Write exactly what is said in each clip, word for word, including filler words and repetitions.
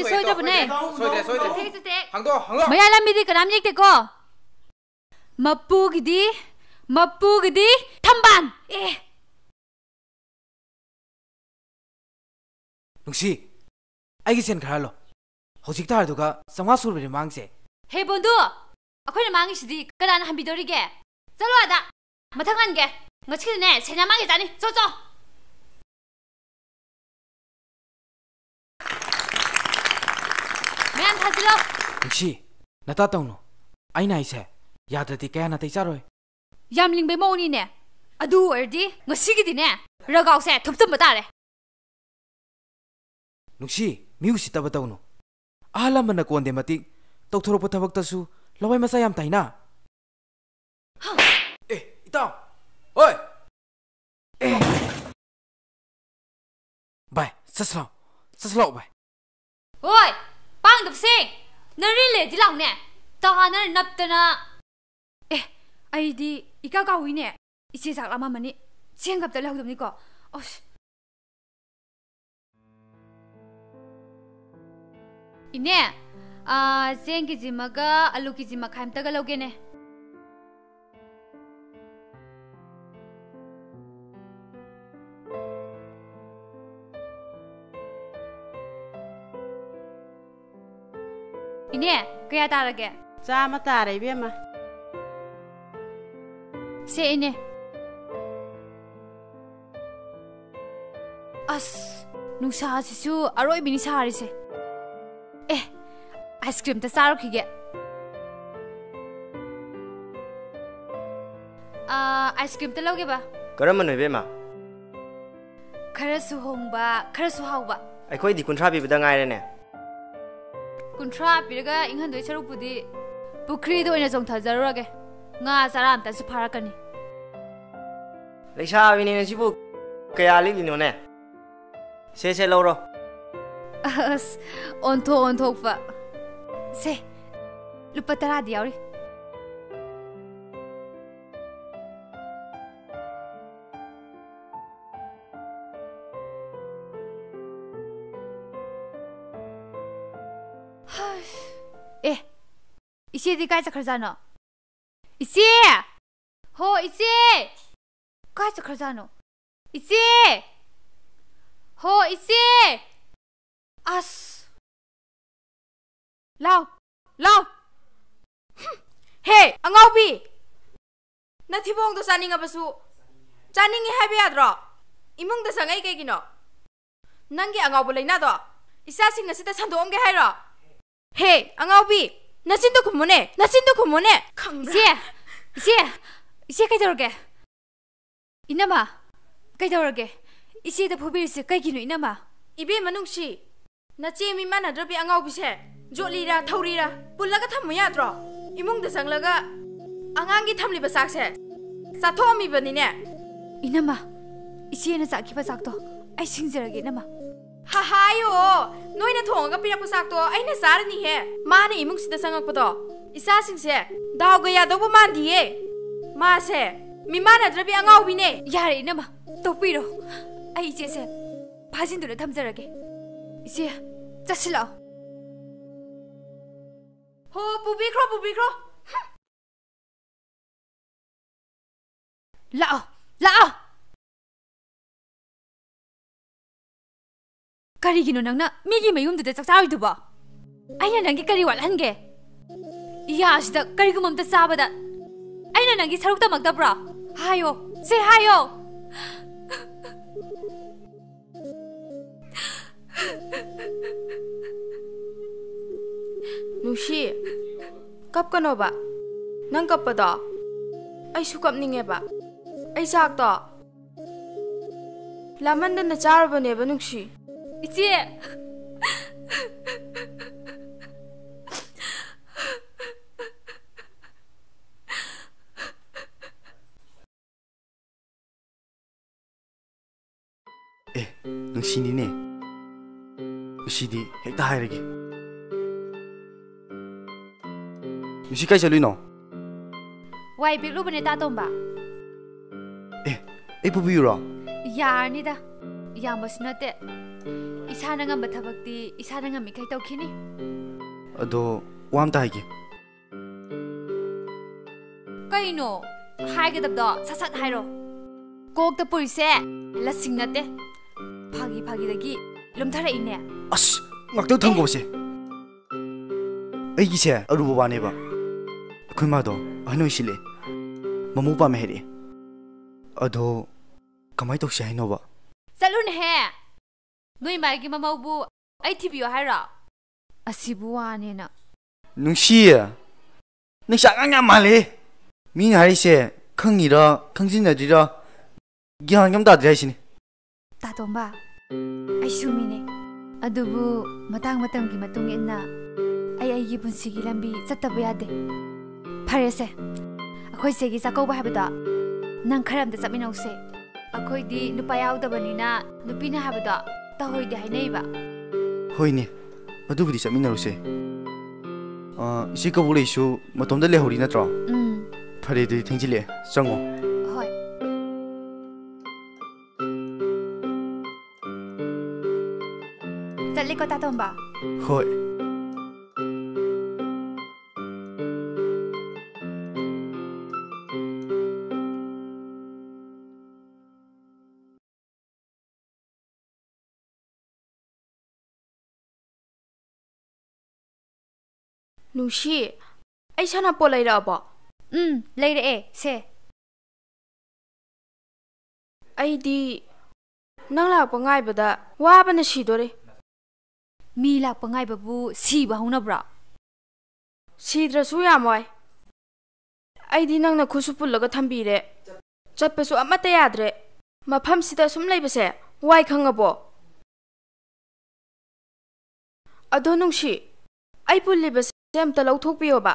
ꯁꯣꯏꯗꯕꯅꯦ꯫ ꯁꯣꯏꯗ꯭ꯔꯦ, ꯁꯣꯏꯗ꯭ꯔꯦ꯫ ꯆꯨꯊꯦꯛ, ꯆꯨꯊꯦꯛ꯫ ꯍꯥꯡꯗꯣꯛꯑꯣ, ꯍꯥꯡꯗꯣꯛꯑꯣ꯫ ꯃꯌꯥꯏ ꯂꯝꯕꯤꯗꯤ ꯀꯅꯥꯝ ꯌꯦꯛꯇꯦꯀꯣ꯫ ꯃꯄꯨꯒꯤꯗꯤ, ꯃꯄꯨꯒꯤꯗꯤ ꯊꯝꯕꯥꯜ꯫ ꯑꯦ꯫ ꯅꯨꯡꯁꯤ, ꯑꯩꯒꯤ ꯁꯦꯟ ꯈꯔ ꯍꯜꯂꯣ꯫ ꯍꯧꯖꯤꯛ ꯇꯥꯔꯗꯨꯒ ꯆꯥꯝꯃꯉꯥ ꯁꯨꯔꯕꯅꯦ ꯃꯥꯡꯁꯦ꯫ ꯍꯦ ꯕꯣꯟꯗꯨ, ꯑꯩꯈꯣꯏꯅ ꯃꯥꯡꯉꯤꯁꯤꯗꯤ ꯀꯅꯥꯅ ꯍꯟꯕꯤꯗꯧꯔꯤꯒꯦ? ꯆꯠꯂꯣ ꯑꯥꯗ꯫ ꯃꯊꯪ ꯍꯟꯒꯦ꯫ ꯉꯁꯤꯗꯤꯅꯦ ꯁꯦꯟ ꯌꯥꯝ ꯃꯥꯡꯒꯦ ꯆꯥꯅꯤ꯫ ꯆꯣ, ꯆꯣ꯫ ꯃꯌꯥꯝ ꯊꯥꯖꯤꯜꯂꯣ꯫ ꯅꯨꯡꯁꯤ, ꯅꯇꯥ ꯇꯧꯅꯨ꯫ ꯑꯩꯅ ꯍꯥꯏꯁꯦ ꯌꯥꯗ꯭ꯔꯗꯤ ꯀꯌꯥ ꯅꯥꯇꯩ ꯆꯥꯔꯣꯏ꯫ ꯌꯥꯝ ꯂꯤꯡꯕꯩ ꯃꯑꯣꯡꯅꯤꯅꯦ꯫ ꯑꯗꯨ ꯑꯣꯏꯔꯗꯤ ꯉꯁꯤꯒꯤꯗꯤꯅꯦ ꯔꯒꯥꯎꯁꯦ ꯊꯨꯞꯆꯟꯕ ꯇꯥꯔꯦ꯫ ꯅꯨꯡꯁꯤ, ꯃꯤ ꯎꯁꯤꯠꯇꯕ ꯇꯧꯅꯨ꯫ ꯑꯍꯜ ꯂꯃꯟꯅ ꯀꯣꯟꯗꯦ ꯃꯇꯤꯛ ꯇꯧꯊꯣꯔꯛꯄ ꯊꯕꯛꯇꯁꯨ ꯂꯋꯥꯏ ꯃꯆꯥ ꯌꯥꯝ ꯇꯥꯏꯅ꯫ ꯑꯦ, ꯏꯇꯥꯎ! ꯍꯣꯏ! ꯑꯦ! ꯚꯥꯏ, ꯆꯠꯁꯤ ꯂꯥꯎ꯫ ꯆꯠꯁꯤ ꯂꯥꯎ, ꯚꯥꯏ꯫ ꯍꯣꯏ! ꯄꯥꯡꯗꯕꯁꯦ! ꯅꯔꯤ ꯂꯩꯔꯗꯤ ꯂꯥꯎꯅꯦ! ꯇꯥꯅ ꯅꯞꯇꯅ꯫ ꯑꯦ, ꯑꯩꯗꯤ ꯏꯀꯥ ꯀꯥꯎꯏꯅꯦ꯫ ꯏꯆꯦ ꯆꯥꯛ ꯂꯥꯝꯃꯝꯃꯅꯤ꯫ ꯆꯦꯡꯒ ꯑꯝꯇ ꯂꯩꯍꯧꯗꯕꯅꯤꯀꯣ꯫ ꯑꯁ꯫ ꯏꯅꯦ, ꯑꯥ, ꯆꯦꯡ ꯀꯦꯖꯤ ꯑꯃꯒ ꯑꯂꯨ ꯀꯦꯖꯤ ꯃꯈꯥꯏ ꯑꯝꯇꯒ ꯂꯧꯒꯦꯅꯦ꯫ ꯏꯅꯦ, ꯀꯌꯥ ꯇꯥꯔꯒꯦ? ꯆꯥꯝꯃ ꯇꯥꯔꯦ, ꯏꯕꯦꯝꯃ꯫ ꯁꯦ, ꯏꯅꯦ꯫ ꯑꯁ, ꯅꯨꯡꯁꯥꯁꯤꯁꯨ ꯑꯔꯣꯏꯕꯤꯅꯤ ꯁꯥꯔꯤꯁꯦ꯫ ꯑꯦ, ꯑꯥꯏꯁ ꯀ꯭ꯔꯤꯝ ꯑꯝꯇ ꯆꯥꯔꯨꯈꯤꯒꯦ꯫ ꯑꯥ, ꯑꯥꯏꯁ ꯀ꯭ꯔꯤꯝ ꯑꯝꯇ ꯂꯧꯒꯦꯕ꯫ ꯀꯔꯝꯕꯅꯣ, ꯏꯕꯦꯝꯃ? ꯈꯔꯁꯨ ꯍꯣꯡꯕ, ꯈꯔꯁꯨ ꯍꯥꯎꯕ꯫ ꯑꯩꯈꯣꯏꯗꯤ ꯀꯨꯟꯊ꯭ꯔꯥ ꯄꯤꯕꯗ ꯉꯥꯏꯔꯦꯅꯦ꯫ ꯀꯨꯟꯊ꯭ꯔꯥ ꯄꯤꯔꯒ ꯏꯪꯍꯟꯗꯣꯏ ꯁꯔꯨꯛꯄꯨꯗꯤ ꯄꯨꯈ꯭ꯔꯤꯗ ꯑꯣꯏꯅ ꯆꯣꯡꯊꯖꯔꯨꯔꯒꯦ꯫ ꯉꯥ ꯆꯔꯥ ꯑꯝꯇꯁꯨ ꯐꯥꯔꯛꯀꯅꯤ꯫ ꯂꯩꯁꯥꯕꯤꯅꯦꯅ ꯁꯤꯕꯨ ꯀꯌꯥ ꯂꯤꯛꯂꯤꯅꯣꯅꯦ? ꯁꯦ, ꯁꯦ, ꯂꯧꯔꯣ꯫ ꯑꯁ, ꯑꯣꯟꯊꯣꯛ ꯑꯣꯟꯊꯣꯛꯄ꯫ ꯁꯦ, ꯂꯨꯄꯥ ꯇꯔꯥꯗꯤ ꯌꯥꯎꯔꯤ꯫ ꯀꯥꯏ ꯆꯠꯈ꯭ꯔꯖꯥꯠꯅꯣ? ꯏꯆꯦ! ꯍꯣ, ꯏꯆꯦ! ꯀꯥꯏ ꯆꯠꯈ꯭ꯔꯖꯥꯠꯅꯣ? ꯏꯆꯦ! ꯍꯣ, ꯏꯆꯦ! ꯑꯁ! ꯂꯥꯎ! ꯂꯥꯎ! ꯍꯨꯝ! ꯍꯦ, ꯑꯉꯥꯎꯕꯤ! ꯅꯊꯤꯕꯣꯡꯗꯣ ꯆꯥꯅꯤꯡꯉꯕꯁꯨ ꯆꯥꯅꯤꯡꯉꯤ ꯍꯥꯏꯕ ꯌꯥꯗ꯭ꯔꯣ? ꯏꯃꯨꯡꯗ ꯆꯪꯉꯛꯏ ꯀꯩꯒꯤꯅꯣ? ꯅꯪꯒꯤ ꯑꯉꯥꯎꯕ ꯂꯩꯅꯥꯗꯣ ꯏꯆꯥꯁꯤꯡ ꯑꯁꯤꯗ ꯁꯟꯗꯣꯛꯑꯝꯒꯦ ꯍꯥꯏꯔꯣ? ꯍꯦ, ꯑꯉꯥꯎꯕꯤ! ꯅꯆꯤꯟꯗꯣ ꯈꯨꯝꯃꯨꯅꯦ! ꯅꯆꯤꯟꯗꯣ ꯈꯨꯝꯃꯨꯅꯦ! ꯈꯪꯕ꯭ꯔꯥ? ꯏꯆꯦ! ꯏꯆꯦ! ꯏꯆꯦ, ꯀꯩꯗꯧꯔꯒꯦ? ꯏꯅꯝꯃ! ꯀꯩꯗꯧꯔꯒꯦ? ꯏꯆꯦꯗ ꯐꯨꯕꯤꯔꯤꯁꯦ ꯀꯩꯒꯤꯅꯣ, ꯏꯅꯝꯃ? ꯏꯕꯦꯝꯃ ꯅꯨꯡꯁꯤ! ꯅꯆꯦ ꯃꯤꯃꯥꯟꯅꯗ꯭ꯔꯕꯤ ꯑꯉꯥꯎꯕꯤꯁꯦ ꯖꯣꯠꯂꯤꯔꯥ ꯊꯧꯔꯤꯔꯥ ꯄꯨꯜꯂꯒ ꯊꯝꯃꯨ ꯌꯥꯗ꯭ꯔꯣ? ꯏꯃꯨꯡꯗ ꯆꯪꯂꯒ ꯑꯉꯥꯡꯒꯤ ꯊꯝꯂꯤꯕ ꯆꯥꯛꯁꯦ ꯆꯥꯊꯣꯛꯑꯝꯃꯤꯕꯅꯤꯅꯦ꯫ ꯏꯅꯝꯃ, ꯏꯆꯦꯅ ꯆꯥꯈꯤꯕ ꯆꯥꯛꯇꯣ ꯑꯩ ꯁꯤꯡꯖꯔꯒꯦ, ꯏꯅꯝꯃ꯫ ꯍꯥ, ꯍꯥꯏꯌꯣ, ꯅꯣꯏꯅ ꯊꯣꯡꯉꯒ ꯄꯤꯔꯛꯄ ꯆꯥꯛꯇꯣ ꯑꯩꯅ ꯆꯥꯔꯅꯤꯍꯦ꯫ ꯃꯥꯅ ꯏꯃꯨꯡꯁꯤꯗ ꯆꯪꯉꯛꯄꯗꯣ ꯏꯆꯥꯁꯤꯡꯁꯦ ꯗꯥꯎꯒ ꯌꯥꯗꯧꯕ ꯃꯥꯟꯗꯤꯌꯦ꯫ ꯃꯥꯁꯦ ꯃꯤꯃꯥꯟꯅꯗ꯭ꯔꯕꯤ ꯑꯉꯥꯎꯕꯤꯅꯦ꯫ ꯌꯥꯔꯦ, ꯏꯅꯝꯃ, ꯇꯣꯛꯄꯤꯔꯣ꯫ ꯑꯩ ꯏꯆꯦꯁꯦ ꯐꯥꯖꯤꯟꯗꯨꯅ ꯊꯝꯖꯔꯒꯦ꯫ ꯏꯆꯦ, ꯆꯠꯁꯤꯜꯂꯛꯑꯣ꯫ ꯍꯣ, ꯄꯨꯕꯤꯈ꯭ꯔꯣ, ꯄꯨꯕꯤꯈ꯭ꯔꯣ꯫ ꯂꯥꯛꯑꯣ, ꯂꯥꯛꯑꯣ꯫ ꯀꯔꯤꯒꯤꯅꯣ ꯅꯪꯅ ꯃꯤꯒꯤ ꯃꯌꯨꯝꯗꯨꯗ ꯆꯥꯛ ꯆꯥꯔꯤꯗꯨꯕꯣ? ꯑꯩꯅ ꯅꯪꯒꯤ ꯀꯔꯤ ꯋꯥꯠꯍꯟꯒꯦ? ꯏꯌꯥꯁꯤꯗ ꯀꯔꯤꯒꯨꯝꯕ ꯑꯝꯇ ꯆꯥꯕꯗ ꯑꯩꯅ ꯅꯪꯒꯤ ꯁꯔꯨꯛ ꯇꯝꯃꯛꯇꯕ꯭ꯔꯣ? ꯍꯥꯏꯌꯣ, ꯁꯦ ꯍꯥꯏꯌꯣ꯫ ꯅꯨꯡꯁꯤ, ꯀꯞꯀꯅꯣꯕ꯫ ꯅꯪ ꯀꯞꯄꯗꯣ ꯑꯩꯁꯨ ꯀꯞꯅꯤꯡꯉꯦꯕ꯫ ꯑꯩ ꯆꯥꯛꯇꯣ ꯂꯥꯃꯟꯗꯅ ꯆꯥꯔꯨꯕꯅꯦꯕ, ꯅꯨꯡꯁꯤ꯫ ꯏꯆꯦ! ꯑꯦ, ꯅꯨꯡꯁꯤꯅꯤꯅꯦ꯫ ꯉꯁꯤꯗꯤ ꯍꯦꯛꯇ ꯍꯥꯏꯔꯒꯦ꯫ ꯅꯨꯡꯁꯤ, ꯀꯥꯏ ꯆꯠꯂꯨꯏꯅꯣ? ꯋꯥꯏ ꯄꯦꯛꯂꯨꯕꯅꯦ, ꯇꯥ ꯇꯣꯝꯕ꯫ ꯑꯦ, ꯑꯩ ꯄꯨꯕꯤꯌꯨꯔꯣ? ꯌꯥꯔꯅꯤꯗ, ꯌꯥꯝꯕꯁꯨ ꯅꯠꯇꯦ꯫ ꯏꯁꯥꯅ ꯉꯝꯕ ꯊꯕꯛꯇꯤ ꯏꯁꯥꯅ ꯉꯝꯃꯤꯈꯩ ꯇꯧꯈꯤꯅꯤ꯫ ꯑꯗꯣ, ꯋꯥ ꯑꯝꯇ ꯍꯥꯏꯒꯦ꯫ ꯀꯩꯅꯣ? ꯍꯥꯏꯒꯗꯕꯗꯣ ꯁꯠ ꯁꯠ ꯍꯥꯏꯔꯣ꯫ ꯀꯣꯛꯇ ꯄꯨꯔꯤꯁꯦ ꯂꯁꯤꯡ ꯅꯠꯇꯦ, ꯐꯥꯒꯤ ꯐꯥꯒꯤꯗꯒꯤ ꯂꯨꯝꯊꯔꯛꯏꯅꯦ꯫ ꯑꯁ, ꯉꯥꯛꯇꯪ ꯊꯝꯈꯣꯁꯦ꯫ ꯑꯩꯒꯤꯁꯦ ꯑꯔꯨꯕ ꯋꯥꯅꯦꯕ꯫ ꯑꯩꯈꯣꯏ ꯃꯥꯗꯣ ꯑꯍꯟ ꯑꯣꯏꯁꯤꯜꯂꯛꯑꯦ, ꯃꯃꯧ ꯄꯥꯝꯃꯦ ꯍꯥꯏꯔꯛꯑꯦ꯫ ꯑꯗꯣ ꯀꯃꯥꯏ ꯇꯧꯁꯤ ꯍꯥꯏꯅꯣꯕ? ꯆꯠꯂꯨꯅꯦꯍꯦ! ꯅꯣꯏ ꯃꯥꯒꯤ ꯃꯃꯧꯕꯨ ꯑꯩ ꯊꯤꯕꯤꯌꯣ ꯍꯥꯏꯔꯣ? ꯑꯁꯤꯕꯨ ꯋꯥꯅꯦꯅ꯫ ꯅꯨꯡꯁꯤ, ꯅꯪꯁꯦ ꯑꯉꯥꯡ ꯌꯥꯝ ꯃꯥꯜꯂꯦ꯫ ꯃꯤꯅ ꯍꯥꯏꯔꯤꯁꯦ ꯈꯪꯉꯤꯔꯥ, ꯈꯪꯖꯤꯟꯅꯗ꯭ꯔꯤꯔꯥ, ꯒ꯭ꯌꯥꯟ ꯑꯃ ꯇꯥꯗ꯭ꯔꯦ ꯍꯥꯏꯁꯤꯅꯤ꯫ ꯇꯥꯇꯣꯝꯕ, ꯑꯩꯁꯨ ꯃꯤꯅꯦ꯫ ꯑꯗꯨꯕꯨ ꯃꯇꯥꯡ ꯃꯇꯝꯒꯤ ꯃꯇꯨꯡ ꯏꯟꯅ ꯑꯩ ꯑꯩꯒꯤ ꯄꯨꯟꯁꯤꯒꯤ ꯂꯝꯕꯤ ꯆꯠꯇꯕ ꯌꯥꯗꯦ꯫ ꯐꯔꯦꯁꯦ, ꯑꯩꯈꯣꯏ ꯆꯦꯒꯤ ꯆꯥꯛꯀꯧꯕ ꯍꯥꯏꯕꯗꯣ ꯅꯪ ꯈꯔ ꯑꯝꯇ ꯆꯠꯃꯤꯟꯅꯧꯁꯦ꯫ ꯑꯩꯈꯣꯏꯗꯤ ꯅꯨꯄꯥ ꯌꯥꯎꯗꯕꯅꯤꯅ ꯅꯨꯄꯤꯅ ꯍꯥꯏꯕꯗꯣ ꯇꯧꯍꯣꯏꯗꯤ ꯍꯥꯏꯅꯩꯕ꯫ ꯍꯣꯏꯅꯦ, ꯑꯗꯨꯕꯨꯗꯤ ꯆꯠꯃꯤꯟꯅꯔꯨꯁꯦ꯫ ꯑ, ꯏꯆꯦ ꯀꯕꯣꯛꯂꯩꯁꯨ ꯃꯇꯣꯝꯇ ꯂꯩꯍꯧꯔꯤ ꯅꯠꯇ꯭ꯔꯣ? ꯎꯝ꯫ ꯐꯔꯦ, ꯑꯗꯨꯗꯤ ꯊꯦꯡꯖꯤꯜꯂꯛꯑꯦ, ꯆꯪꯉꯣ꯫ ꯍꯣꯏ꯫ ꯆꯠꯂꯤꯀꯣ, ꯇꯥꯇꯣꯝꯕ? ꯍꯣꯏ꯫ ꯅꯨꯡꯁꯤ, ꯑꯩ ꯁꯥꯟꯅꯄꯣꯠ ꯂꯩꯔꯛꯑꯕꯣ? ꯎꯝ, ꯂꯩꯔꯛꯑꯦ, ꯁꯦ꯫ ꯑꯩꯗꯤ ꯅꯪ ꯂꯥꯛꯄ ꯉꯥꯏꯕꯗ ꯋꯥꯕꯅ ꯁꯤꯗꯣꯔꯦ꯫ ꯃꯤ ꯂꯥꯛꯄ ꯉꯥꯏꯕꯕꯨ ꯁꯤꯕ ꯍꯧꯅꯕ꯭ꯔꯣ? ꯁꯤꯗ꯭ꯔꯁꯨ ꯌꯥꯝ ꯋꯥꯏ꯫ ꯑꯩꯗꯤ ꯅꯪꯅ ꯈꯨꯠꯁꯨ ꯄꯨꯜꯂꯒ ꯊꯝꯕꯤꯔꯦ꯫ ꯆꯠꯄꯁꯨ ꯑꯃꯠꯇ ꯌꯥꯗ꯭ꯔꯦ꯫ ꯃꯐꯝꯁꯤꯗ ꯁꯨꯝ ꯂꯩꯕꯁꯦ ꯋꯥꯏ ꯈꯪꯉꯕꯣ? ꯑꯗꯣ ꯅꯨꯡꯁꯤ, ꯑꯩ ꯄꯨꯜꯂꯤꯕꯁꯦ ꯑꯝꯇ ꯂꯧꯊꯣꯛꯄꯤꯌꯣꯕ꯫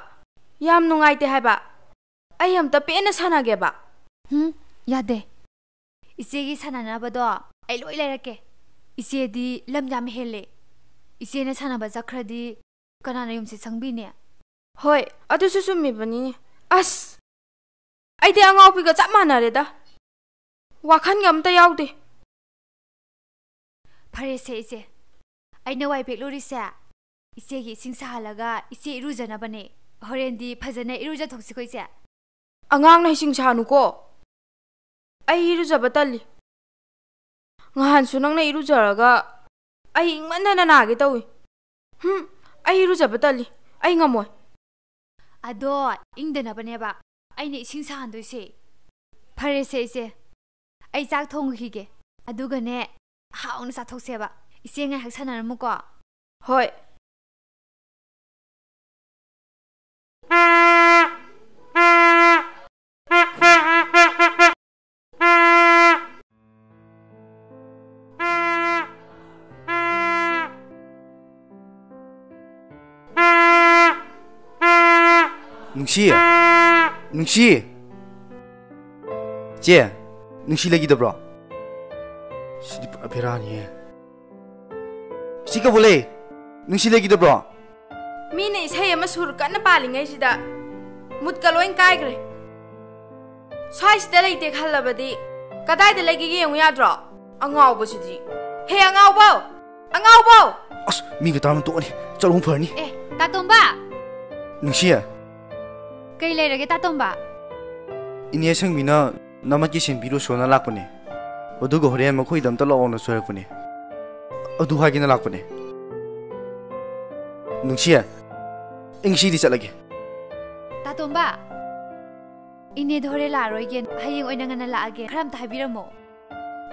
ꯌꯥꯝ ꯅꯨꯡꯉꯥꯏꯇꯦ ꯍꯥꯏꯕ꯫ ꯑꯩ ꯑꯝꯇ ꯄꯦꯟꯅ ꯁꯥꯟꯅꯒꯦꯕ꯫ ꯍꯨꯝ, ꯌꯥꯗꯦ꯫ ꯏꯆꯦꯒꯤ ꯁꯥꯟꯅꯅꯕꯗꯣ ꯑꯩ ꯂꯣꯏ ꯂꯩꯔꯛꯀꯦ꯫ ꯏꯆꯦꯗꯤ ꯂꯝ ꯌꯥꯝ ꯍꯦꯜꯂꯦ꯫ ꯏꯆꯦꯅ ꯁꯥꯟꯅꯕ ꯆꯠꯈ꯭ꯔꯗꯤ ꯀꯅꯥꯅ ꯌꯨꯝꯁꯦ ꯁꯪꯕꯤꯅꯤ? ꯍꯣꯏ, ꯑꯗꯨꯁꯨ ꯆꯨꯝꯃꯤꯕꯅꯤꯅꯦ꯫ ꯑꯁ! ꯑꯩꯗꯤ ꯑꯉꯥꯎꯕꯤꯒ ꯆꯞ ꯃꯥꯟꯅꯔꯦꯗ꯫ ꯋꯥꯈꯜꯒ ꯑꯝꯇ ꯌꯥꯎꯗꯦ꯫ ꯐꯔꯦꯁꯦ, ꯏꯆꯦ꯫ ꯑꯩꯅ ꯋꯥꯏ ꯄꯦꯛꯂꯨꯔꯤꯁꯦ ꯏꯆꯦꯒꯤ ꯏꯁꯤꯡ ꯁꯥꯍꯜꯂꯒ ꯏꯆꯦ ꯏꯔꯨꯖꯅꯕꯅꯦ꯫ ꯍꯣꯔꯦꯟꯗꯤ ꯐꯖꯅ ꯏꯔꯨꯖꯊꯣꯛꯁꯤꯀꯣ, ꯏꯆꯦ? ꯑꯉꯥꯡꯅ ꯍꯩꯁꯤꯡ ꯁꯥꯅꯨꯀꯣ꯫ ꯑꯩ ꯏꯔꯨꯖꯕ ꯇꯜꯂꯤ꯫ ꯉꯍꯥꯟꯁꯨ ꯅꯪꯅ ꯏꯔꯨꯖꯔꯒ ꯑꯩ ꯏꯪꯃꯟꯗꯅ ꯅꯥꯒꯦ ꯇꯧꯏ꯫ ꯍꯨꯝ, ꯑꯩ ꯏꯔꯨꯖꯕ ꯇꯜꯂꯤ꯫ ꯑꯩ ꯉꯝꯃꯣꯏ꯫ ꯑꯗꯣ ꯏꯪꯗꯅꯕꯅꯦꯕ ꯑꯩꯅ ꯏꯁꯤꯡ ꯁꯥꯍꯟꯗꯣꯏꯁꯦ꯫ ꯐꯔꯦꯁꯦ ꯏꯆꯦ, ꯑꯩ ꯆꯥꯛ ꯊꯣꯡꯈꯤꯒꯦ꯫ ꯑꯗꯨꯒꯅꯦ, ꯍꯥꯎꯅ ꯆꯥꯊꯣꯛꯁꯦꯕ꯫ ꯏꯆꯦ ꯉꯥꯏꯍꯥꯛ ꯁꯥꯟꯅꯔꯝꯃꯨꯀꯣ꯫ ꯍꯣꯏ꯫ ꯅꯨꯡꯁꯤ! ꯅꯨꯡꯁꯤ! ꯆꯦ, ꯅꯨꯡꯁꯤ ꯂꯩꯈꯤꯗꯕ꯭ꯔꯣ? ꯁꯤꯗꯤ ꯄꯨꯔꯥ ꯕꯦꯔꯥꯅꯤꯍꯦ꯫ ꯁꯤ ꯀꯕꯣꯂꯦ, ꯅꯨꯡꯁꯤ ꯂꯩꯈꯤꯗꯕ꯭ꯔꯣ? ꯃꯤꯅ ꯏꯁꯩ ꯑꯃ ꯁꯨꯔ ꯀꯟꯅ ꯄꯥꯜꯂꯤꯉꯩꯁꯤꯗ ꯃꯨꯠꯀ ꯂꯣꯏ ꯀꯥꯏꯈ꯭ꯔꯦ꯫ ꯁ꯭ꯋꯥꯏꯁꯤꯗ ꯂꯩꯇꯦ ꯈꯜꯂꯕꯗꯤ ꯀꯗꯥꯏꯗ ꯂꯩꯒꯦ ꯌꯦꯡꯉꯨ ꯌꯥꯗ꯭ꯔꯣ? ꯑꯉꯥꯎꯕꯁꯤꯗꯤ꯫ ꯍꯦ ꯑꯉꯥꯎꯕꯧ! ꯑꯉꯥꯎꯕꯧ! ꯑꯁ, ꯃꯤꯒ ꯇꯥꯔꯝ ꯇꯣꯛꯑꯅꯤ꯫ ꯆꯠꯂꯨ ꯐꯔꯅꯤ꯫ ꯑꯦ, ꯇꯥꯇꯣꯝꯕ! ꯅꯨꯡꯁꯤ! ꯀꯩ ꯂꯩꯔꯒꯦ, ꯇꯥꯇꯣꯝꯕ? ꯏꯅꯦ ꯑꯁꯪꯕꯤꯅ ꯅꯃꯠꯀꯤ ꯁꯤꯟꯕꯤꯔꯨꯁꯣꯅ ꯂꯥꯛꯄꯅꯦ꯫ ꯑꯗꯨꯒ ꯍꯣꯔꯦꯟ ꯃꯈꯣꯏꯗ ꯑꯝꯇ ꯂꯥꯛꯑꯣꯅꯁꯨ ꯍꯥꯏꯔꯛꯄꯅꯦ꯫ ꯑꯗꯨ ꯍꯥꯏꯒꯦꯅ ꯂꯥꯛꯄꯅꯦ꯫ ꯅꯨꯡꯁꯤ, ꯑꯩ ꯉꯁꯤꯗꯤ ꯆꯠꯂꯒꯦ꯫ ꯇꯥꯇꯣꯝꯕ, ꯏꯅꯦꯗꯣ ꯍꯣꯔꯦꯟ ꯂꯥꯛꯑꯔꯣꯏꯒꯦ, ꯍꯌꯦꯡ ꯑꯣꯏꯅ ꯉꯟꯅ ꯂꯥꯛꯑꯒꯦ꯫ ꯈꯔ ꯑꯝꯇ ꯍꯥꯏꯕꯤꯔꯝꯃꯣ꯫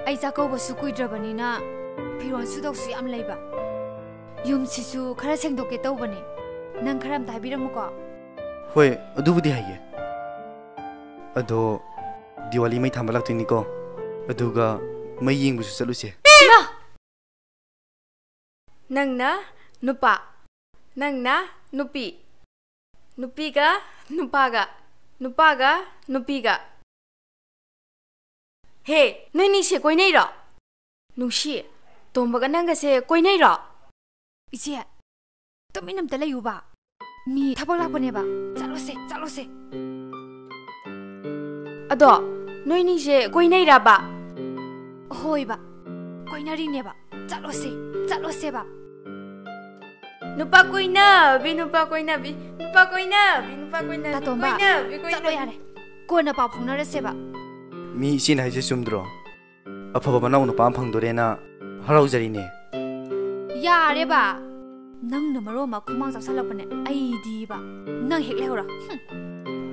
ꯑꯩ ꯆꯥꯛꯀꯧꯕꯁꯨ ꯀꯨꯏꯗ꯭ꯔꯕꯅꯤꯅ ꯐꯤꯔꯣꯜ ꯁꯨꯗꯧꯁꯨ ꯌꯥꯝ ꯂꯩꯕ꯫ ꯌꯨꯝꯁꯤꯁꯨ ꯈꯔ ꯁꯦꯡꯗꯣꯛꯀꯦ ꯇꯧꯕꯅꯦ꯫ ꯅꯪ ꯈꯔ ꯑꯝꯇ ꯍꯥꯏꯕꯤꯔꯝꯃꯨꯀꯣ꯫ ꯍꯣꯏ, ꯑꯗꯨꯕꯨꯗꯤ ꯍꯥꯏꯒꯦ꯫ ꯑꯗꯣ ꯗꯤꯋꯥꯂꯤ ꯃꯩ ꯊꯥꯟꯕ ꯂꯥꯛꯇꯣꯏꯅꯤꯀꯣ꯫ ꯑꯗꯨꯒ ꯃꯩ ꯌꯦꯡꯕꯁꯨ ꯆꯠꯂꯨꯁꯦ꯫ ꯏꯃꯥ! ꯅꯪꯅ ꯅꯨꯄꯥ, ꯅꯪꯅ ꯅꯨꯄꯤ, ꯅꯨꯄꯤꯒ ꯅꯨꯄꯥꯒ, ꯅꯨꯄꯥꯒ ꯅꯨꯄꯤꯒ꯫ ꯍꯦ, ꯅꯣꯏꯅꯤꯁꯦ ꯀꯣꯏꯅꯩꯔꯣ? ꯅꯨꯡꯁꯤ, ꯇꯣꯝꯕꯒ ꯅꯪꯒꯁꯦ ꯀꯣꯏꯅꯩꯔꯣ? ꯏꯆꯦ, ꯇꯨꯃꯤꯟ ꯑꯝꯇ ꯂꯩꯌꯨꯕ꯫ ꯃꯤ ꯊꯕꯛ ꯂꯥꯛꯄꯅꯦꯕ꯫ ꯆꯠꯂꯣꯁꯦ, ꯆꯠꯂꯣꯁꯦ꯫ ꯑꯗꯣ, ꯅꯣꯏꯅꯤꯁꯦ ꯀꯣꯏꯅꯩꯔꯕ? ꯍꯣꯏꯕ, ꯀꯣꯏꯅꯔꯤꯅꯦꯕ꯫ ꯆꯠꯂꯣꯁꯦ, ꯆꯠꯂꯣꯁꯦꯕ꯫ ꯅꯨꯄꯥ ꯀꯣꯏꯅꯕꯤ, ꯅꯨꯄꯥ ꯀꯣꯏꯅꯕꯤ, ꯅꯨꯄꯥ ꯀꯣꯏꯅꯕꯤ, ꯅꯨꯄꯥ ꯀꯣꯏꯅꯕꯤ, ꯇꯥꯇꯣꯝꯕ, ꯀꯣꯏꯅꯕꯤ, ꯀꯣꯏꯅꯕꯤ꯫ ꯆꯠꯂꯣ ꯌꯥꯔꯦ꯫ ꯀꯣꯟꯅ ꯄꯥꯎ ꯐꯥꯎꯅꯔꯁꯦꯕ꯫ ꯃꯤ ꯏꯆꯦꯅ ꯍꯥꯏꯁꯦ ꯆꯨꯝꯗ꯭ꯔꯣ? ꯑꯐꯕ ꯃꯅꯥꯎ ꯅꯨꯄꯥ ꯑꯃ ꯐꯪꯗꯣꯔꯦꯅ ꯍꯔꯥꯎꯖꯔꯤꯅꯦ꯫ ꯌꯥꯔꯦꯕ, ꯅꯪꯅ ꯃꯔꯣꯟ ꯑꯃ ꯈꯨꯃꯥꯡ ꯆꯥꯎꯁꯜꯂꯛꯄꯅꯦ꯫ ꯑꯩꯗꯤꯕ, ꯅꯪ ꯍꯦꯛ ꯂꯩꯍꯧꯔꯣ꯫ ꯍꯨꯝ꯫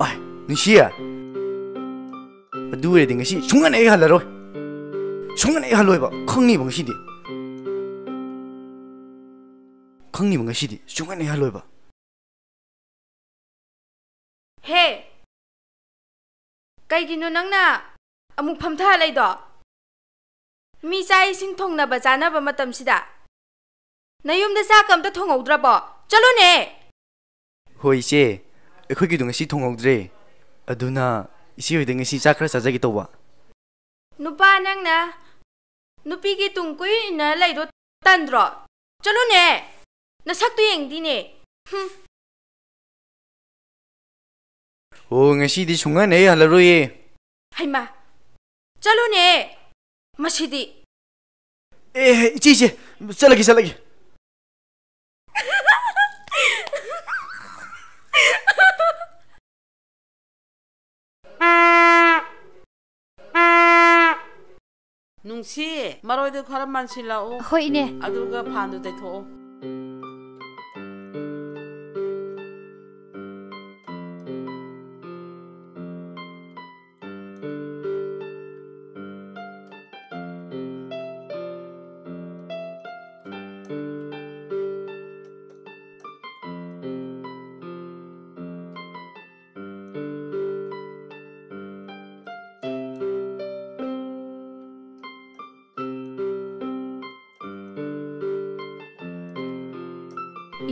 ꯑꯥꯏ, ꯅꯨꯡꯁꯤ, ꯑꯗꯨ ꯑꯣꯏꯔꯗꯤ ꯉꯁꯤ ꯁꯨꯡꯍꯟ ꯍꯦꯛ ꯍꯜꯂꯔꯣꯏ꯫ ꯁꯨꯡꯍꯟ ꯍꯦꯛ ꯍꯜꯂꯣꯏꯕ, ꯈꯪꯅꯤꯕ ꯉꯁꯤꯗꯤ꯫ ꯈꯪꯅꯤꯕ ꯉꯁꯤꯗꯤ ꯁꯨꯡꯍꯟ ꯍꯦꯛ ꯍꯜꯂꯣꯏꯕ꯫ ꯍꯦ! ꯀꯩꯒꯤꯅꯣ ꯅꯪꯅ ꯑꯃꯨꯛ ꯐꯝꯊ ꯂꯩꯗꯣ? ꯃꯤ ꯆꯥꯛ ꯏꯁꯤꯡ ꯊꯣꯡꯅꯕ ꯆꯥꯅꯕ ꯃꯇꯝꯁꯤꯗ ꯅꯌꯨꯝꯗ ꯆꯥꯛꯀ ꯑꯝꯇ ꯊꯣꯡꯍꯧꯗ꯭ꯔꯕꯣ? ꯆꯠꯂꯨꯅꯦ! ꯍꯣꯏ ꯏꯆꯦ, ꯑꯩꯈꯣꯏꯒꯤꯗꯣ ꯉꯁꯤ ꯊꯣꯡꯍꯧꯗ꯭ꯔꯦ꯫ ꯑꯗꯨꯅ ꯏꯆꯦ ꯍꯣꯏꯗ ꯉꯁꯤ ꯆꯥꯛ ꯈꯔ ꯆꯥꯖꯒꯦ ꯇꯧꯕ꯫ ꯅꯨꯄꯥ ꯅꯪꯅ ꯅꯨꯄꯤꯒꯤ ꯇꯨꯡ ꯀꯣꯏꯏꯟ ꯏꯟꯅ ꯂꯩꯗꯣ ꯇꯟꯗ꯭ꯔꯣ? ꯆꯠꯂꯨꯅꯦ! ꯅꯁꯛꯇꯨ ꯌꯦꯡꯗꯤꯅꯦ꯫ ꯍꯨꯝ꯫ ꯑꯣ, ꯉꯁꯤꯗꯤ ꯁꯨꯡꯍꯟ ꯍꯦꯛ ꯍꯜꯂꯔꯣꯏꯌꯦ꯫ ꯍꯩꯃꯥ! ꯆꯠꯂꯨꯅꯦ! ꯃꯁꯤꯗꯤ꯫ ꯑꯦ, ꯏꯆꯦ, ꯏꯆꯦ, ꯆꯠꯂꯒꯦ, ꯆꯠꯂꯒꯦ꯫ ꯅꯨꯡꯁꯤ, ꯃꯔꯣꯏꯗꯨ ꯈꯔ ꯃꯟꯁꯤꯜꯂꯛꯎ꯫ ꯍꯣꯏ, ꯏꯅꯦ꯫ ꯑꯗꯨꯒ ꯐꯥꯟꯗꯨ ꯇꯩꯊꯣꯛꯑꯣ꯫